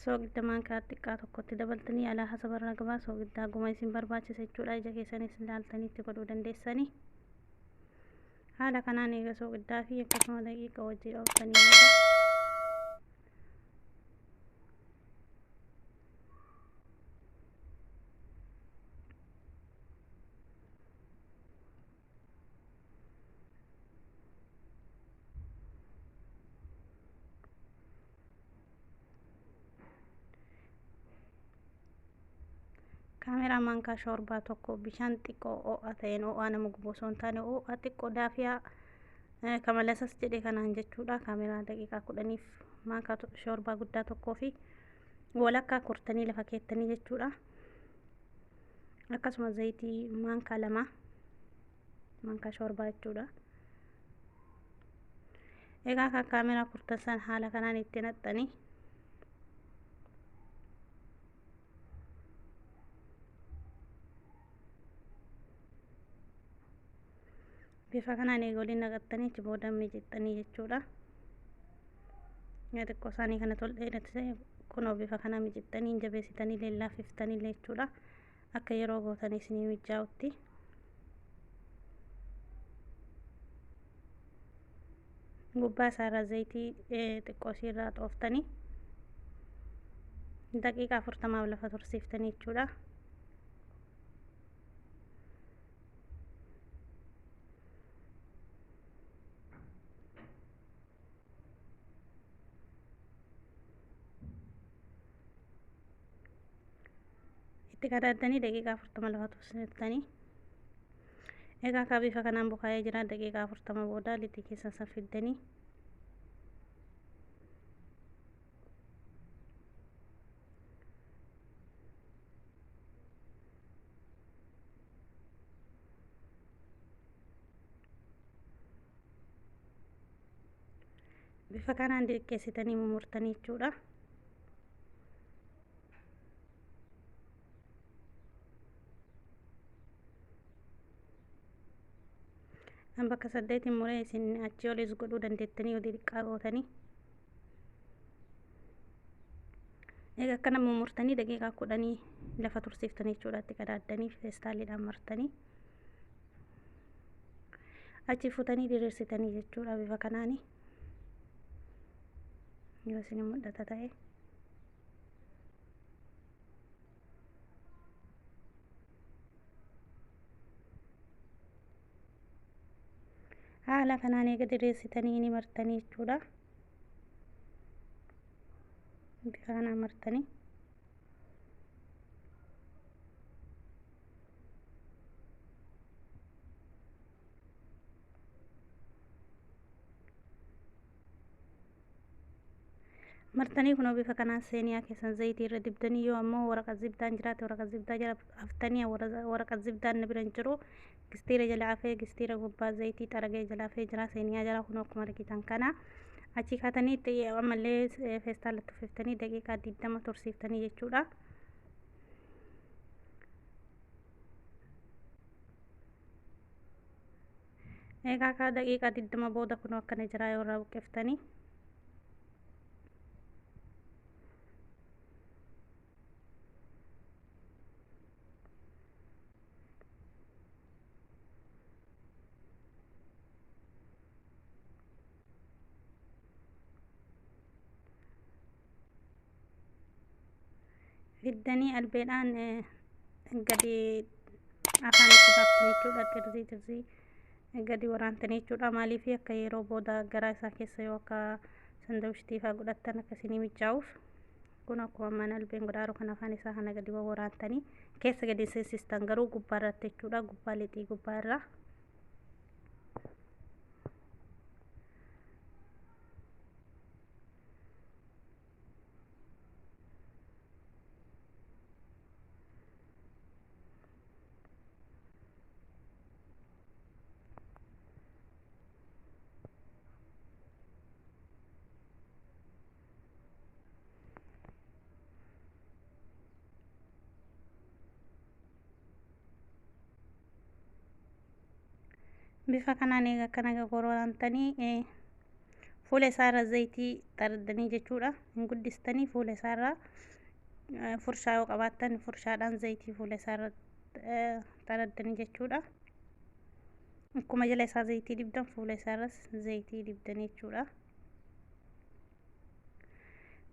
Soogidda maankaa xiqqaa tokkotti dabaltanii alaa hasabarraa gabaa soogiddaa guma isin barbaachisa jechuudha. Ija keessanis ilaaltanii itti godhuu dandeessanii. Haala kanaan eega soogiddaa fi akkasuma daqiiqa wajjin dhooftanii booda kaameraa maankaa shoorbaa tokko bishaan xiqqoo ho'aa ta'een, ho'aa nama gubu osoo hin taane ho'aa xiqqoo daafiyaa kamalasas jedhe kanaan jechuudha. Kaameraa daqiiqaa 10f maankaa shoorbaa guddaa tokkoo fi walakkaa kurtanii lafa keettanii jechuudha. Akkasuma zayitii maankaa 2, maankaa shoorbaa jechuudha. Egaa kan kaameraa kurtan san haala kanaan itti naqxanii bifa kanaan eega waliin naqattanii achi booda miicixxanii jechuudha. Xiqqoo isaanii kana tol dheeratise kunoo bifa kana miicixxanii jabeessitanii leellaafiftanii jechuudha. Akka yeroo gootan isinii mijaa'utti. Gubbaa isaarra zayitii xiqqoo isiirraa xooftanii daqiiqaa 40f lafa tursiiftanii jechuudha. Itti qadaaddanii daqiiqaa 40 lafa tursiiftanii. Egaa akka bifa kanaan bukaa'ee jira. Daqiiqaa 40 booda lixii keessan san fiddanii bifa kanaan diqqeessitanii mummurtanii jechuudha. An bakka 8 muree, isin achii olis godhuu dandeettanii yoo xixiqqaa gootanii. Egaa akkana mummurtanii daqiiqaa 10 lafa tursiiftanii jechuudha. Itti qadaaddanii feestaaliidhaan martanii achi fuutanii diriirsitanii jechuudha bifa kanaani. Yoo isin mul'ata ta'e. Haala kanaan eega diriirsitanii ni martanii jechuudha. Bifa kanaan martanii. Martanii kunoo bifa kanaan seeniyaa keessan zayitii irra dibdanii, yoo ammoo waraqa zibdaan jiraate waraqa zibdaa jala haftanii, waraqa zibdaan na bira hin jiru, gistiira jala hafee, gistiira gubbaa zayitii xaragee jala hafee jira seeniyaa jala. Kunoo akkuma argitan kana achii kaatanii itti ammallee feestaalatti uffiftanii daqiiqaa 20 tursiiftanii jechuudha. Egaa kaa daqiiqaa 20 booda kunoo akkana jira yoo irraa buqqiftanii. Fiddanii albeedhaan gadi afaan itti baaftanii jechuudha. Xirzii xirzii gadi waraantanii jechuudha. Maaliif akka yeroo booda garaa isaa keessa yoo akka sandawishtii fa'aa godhattan akka isinii mijaa'uuf. Kun akkuma mana albeen godhaaru kan afaan isaa kana gadi waraantanii keessa gadi seensistan, garuu gubbaa irratti jechuudha. Gubbaa lixii gubbaa irraa. Bifa kanaan eega akkana waraantanii Fuula isaarra zayitii xardanii jechuudha. Hin guddistanii fuula isaarra furshaa yoo qabaattan furshaadhaan zayitii fuula isaarra xaraddanii jechuudha. Akkuma jala isaa zayitii dibdan fuula isaarras zayitii dibdanii jechuudha.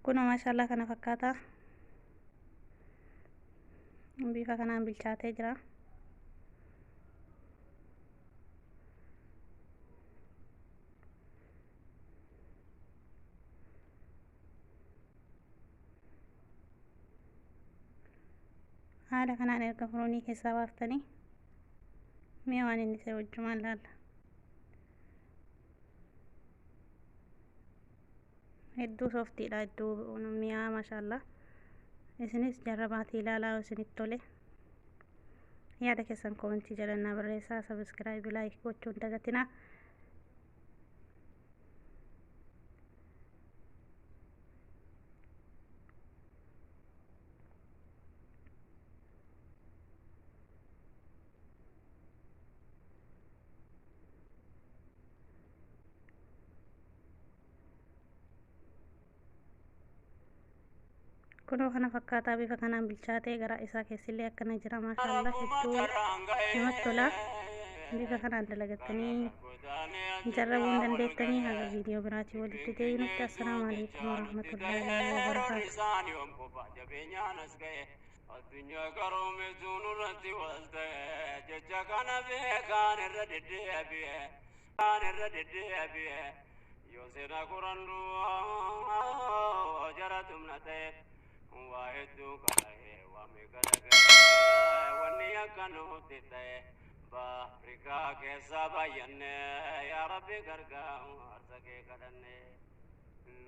Kunoo maashaallah kana fakkaata. Bifa kanaan bilchaatee jira. Haala kanaan erga furuunii keessaa baaftanii mi'a waan inni ta'e wajjumaan laalla. Hedduu sooftiidha, hedduu mi'aa maashaallah. Isinis jarrabaatii ilaalaa yoo isinitti tole. Yaada keessan koomentii jalannaa barreessaa, sabiskiraayibii laayik gochuu hin dagatinaa. Kunoo kana fakkaataa bifa kanaan bilchaatee garaa isaa keessillee akkana jira maashaallah hedduu namatti tola. Bifa kanaan dalagattanii jarrabuu hin dandeettanii. Haga viidiyoo biraatii walitti deebinutti assalaamu alaikum warahmatullaahi wabarakaatu. Addunyaa qaroometu nurratti wal ta'e jecha kana beekaan irra deddeebi'e kaan irra deddeebi'e yoo seena qorannu jara tumna ta'e waa hedduu qala'e waa meeqa dhaga'e wanni akka nutti ta'e Afrikaa keessaa baay'anne yaa Rabbi gargaaru harsa kee kadhanne.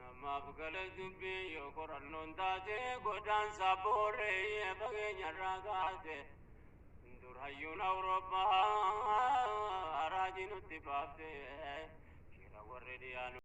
Namaaf gala dubbii yoo qorannoon taate godaansa booree fageenyarraa kaate dur hayyuun Awurooppaa raajii nutti baafte shira warri dhiyaanu.